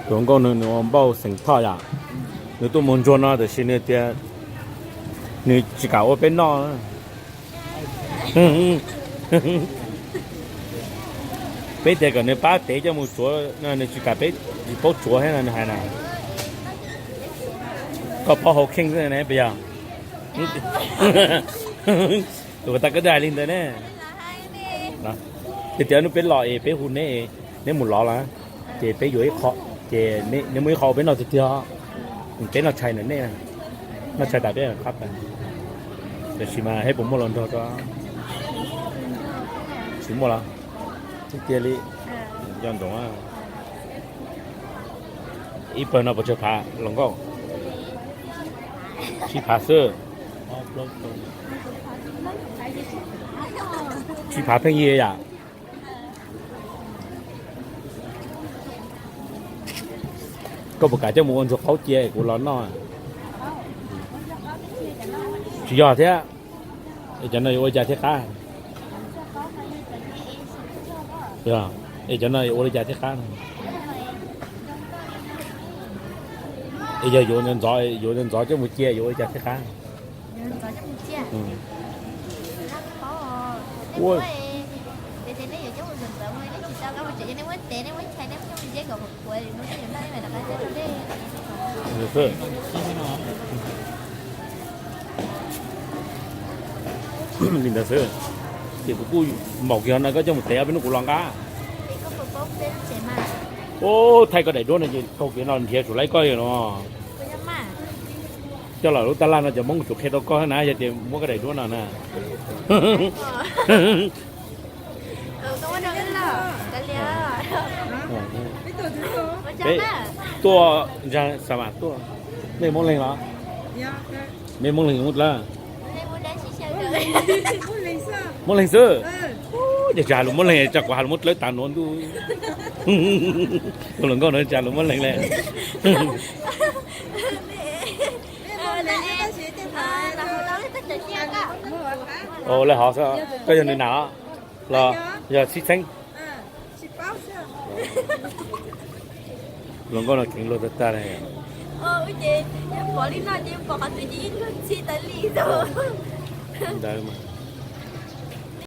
Tus hluas nkauj no nws ua npauj xeem Thoj yom, nws tuaj mus ntsuag no tiam sis nws tias nws tsis kam ua peb noj. Peb tias kom nws pab tev coj mus tsuav no nws tsis kam, peb tsis paub tsuav thiab no nws hais na. Koj paub hau kheej xwb ne puas yog? Tus tag koj twb hais li ntawd ne. Tias tias hnub peb los es peb hu neb, neb mus lov lawm, ces peb yuav ib qho, ces neb muaj ib qho ua peb noj tiag tiag. Peb noj tshais ntawm nej, noj tshais tas peb qab tas. Tiam sis mas peb puas muaj los nrog rau? Tsis muaj los? Tiag tiag li. Nco ntsoov. Ib pawg no puas tsawg phav hluas nkauj? Tsib phav xwb. Tsib phav pheej yig yam. Koj puas kam coj mus ua ntsuag qaub cia kuv los noj? Tsis yog thiab. Es cov no yuav ua li cas thiaj qab? Es cov no yuav ua li cas thiaj qab? Es yog yuav ntxov, yuav ntxov coj mus cia yuav ua li cas thiaj qab? Li ntawd xwb. Ces kuv kuj npaum kiag no koj coj mus tev ob peb hnub kuv los nqa. Ub, thaij koj daim duab no ces taug kev no nrhiav tsum laib koj no. Coj los lub tab laj no cov Hmoob tsuas qhia rau koj na, yog tias muab koj daim duab no na. Peb tuaj ntsa xa mas tuaj. Nej Hmoob Leeg los? Nej Hmoob Leeg Hmoob Dlawb? Hmoob Leeg xwb. Ub, cas tsis has lus Hmoob Leeg, tsis has lus Hmoob Dlawb tas nuav ntuj. Tus hluas nkauj no tsis has lus Hmoob Leeg le. Ua le hov xwb, koj yog nws nam los yog sib txheeb? Hluas nkauj no kheev luag tag tag li. Ntawd mas.